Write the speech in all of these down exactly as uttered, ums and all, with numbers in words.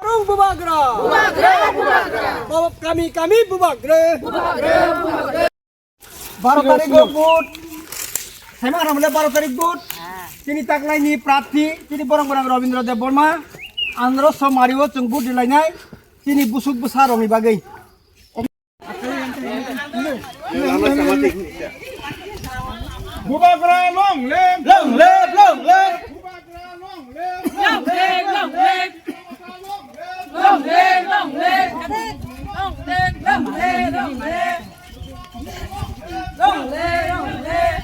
Bubagra. Bubagra, bubagra. Kami, kami bubagra. Baro tarikh o vote. Saima hamle baro tarikh vote. Chini taklaini prarthi, chini borong borong Rabindra Debbarma. Andro somari o chwng vote dilainai. Chini busuk bwsa rongni bagwi. Bubagra long live! Long live, long live! Bubagra long live! Long live, long live! Long live, long live! Long live, long live! Long live, long live! Long live, long live!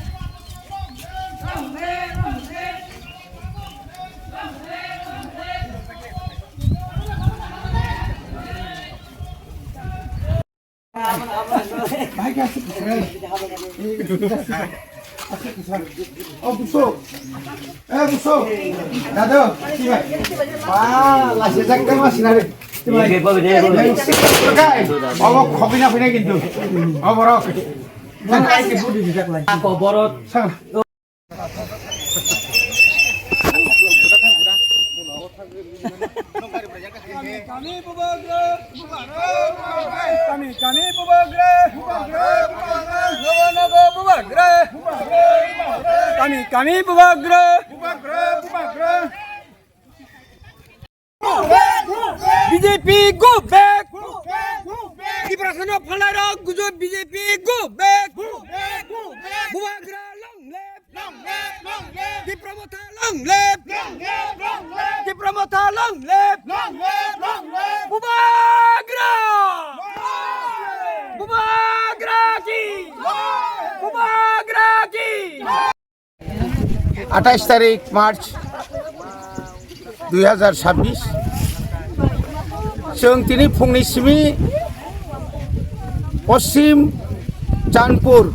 Oh, buso. Eh, buso. Dado, sini. Wah, lasi jak dama sinari. Sini. Obo khopi na phina kintu. Obo rok. Ako borot. Sana. Kami, kami bubagra, bubagra, kami, kami bubagra, bubagra, bubagra, nogo, nogo bubagra, bubagra, bubagra, kami, kami bubagra, bubagra, bubagra. B J P go back! Tiprasano phalnairok gujo B J P go back! Bubagra long live! Tipra Motha long live! Tipra Motha long live! Bubagra! Bubagra ki! Bubagra ki! Atais tarik March dui hazar sabbish, chwng tini phungni simi Poschim Chandpur,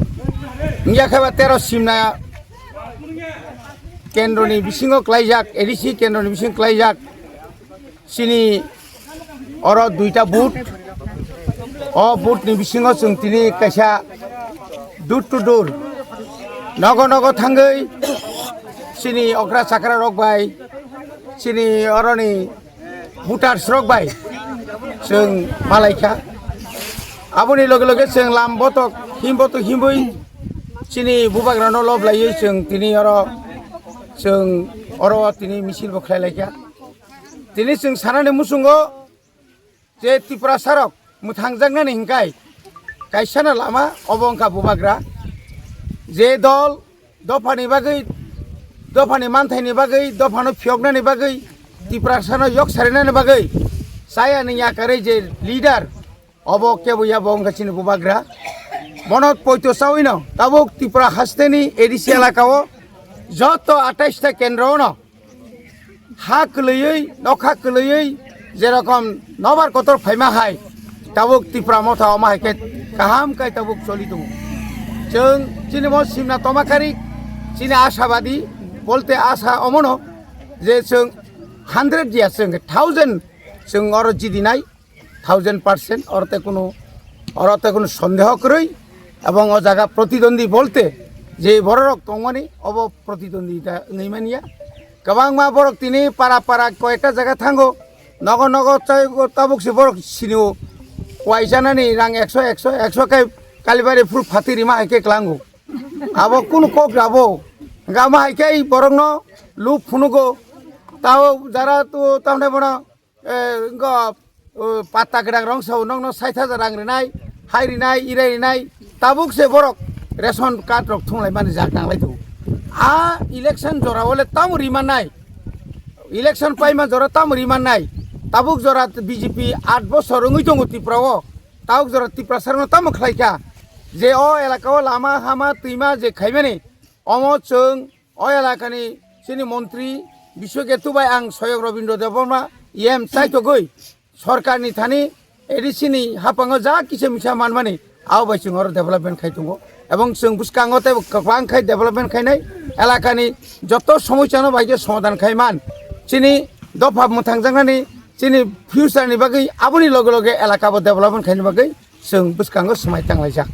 wngya khe ba tero Simna kendroni bisingo klaijak, A D C kendroni bisingo klaijak. Chini oro duita booth. O booth ni bisingo chwng tini kaisa door to door, nogo nogo thangwi chini okra chakra rok bai, chini oroni voters rok bai chwng malaikha. Aboni loge loge chwng lam botok him botok himwi chini bubagrano lob laiwi chwng tini oro chwng oro tini misil bo khlai laikha. Tini chwng sanani muchungo je Tiprasarok mwthangjaknani hinkai kaisano lama obo wngkha bubagra. Je dol dophani bagwi, dophani manthaini bagwi, dophano phiyoknani bagwi, Tiprasano yok sarinani bagwi chayani yakarwi je leader, obo kebo ya bo wngkha chini bubagra. Bono poito chawino tabuk Tripura hasteni A D C elakao joto atais ta kendro ono ha kwlwiwi, nokha kwlwiwi, jerokom nobar kotor phaima hai, tabuk Tipra Motha omo hai khe kaham khai tabuk choli tongo. Chwng chini bo simna toma kari, chini ashabadi, bolte asa omono je chwng hundred ya, chwng thousand chwng oro jidinai, thousand percent, oro te kunu, oro te kunu sondeho kwrwi, ebong o jaga protidwandi bolte je bororok tongmani, obo protidwandita wngwi manya. Kwbangma borok tini para para koyekta jaga thango, nogo nogo tei tabuk se borok sinio, waisanani rang ekso, ekso, ekso khe Kalibari phul phati rima hai khe klango. Abo kunu kok rabo, gama hai khe borokno lub phunugo, tao jara tu tamne bono eh, wngkha, oh, patta kwrak rong sao, nokno sait hajar rang rinai, hai rinai, irai rinai, tabuk se borok ration card rok thunglai mani jak nanglai tongo. A election jora o le tamo rimannai, election paima jora tamo rimannai, tabuk jora B J P aat bosor wngwi tongo Tripura o, tabuk jora Tiprasa rokno tamo khlai kha je o elaka o lama hama twima je khaimani, omo chwng o elakani chini montri Biswaketu bai ang Soyok Robindra Debbarma E M chaitogwi sorkarni thani A D C ni haphango ja kisa misa manmani, abo bai chwng oro development khai tongo. Ebong chwng bwskango tei kwbang khai development khainai, elakani joto somosyano bai khe somadan khai man. Chini dopha mwthangjaknani, chini future ni bagwi, aboni loge loge elaka bo development khaini bagwi chwng bwskango swmai tanglaijak.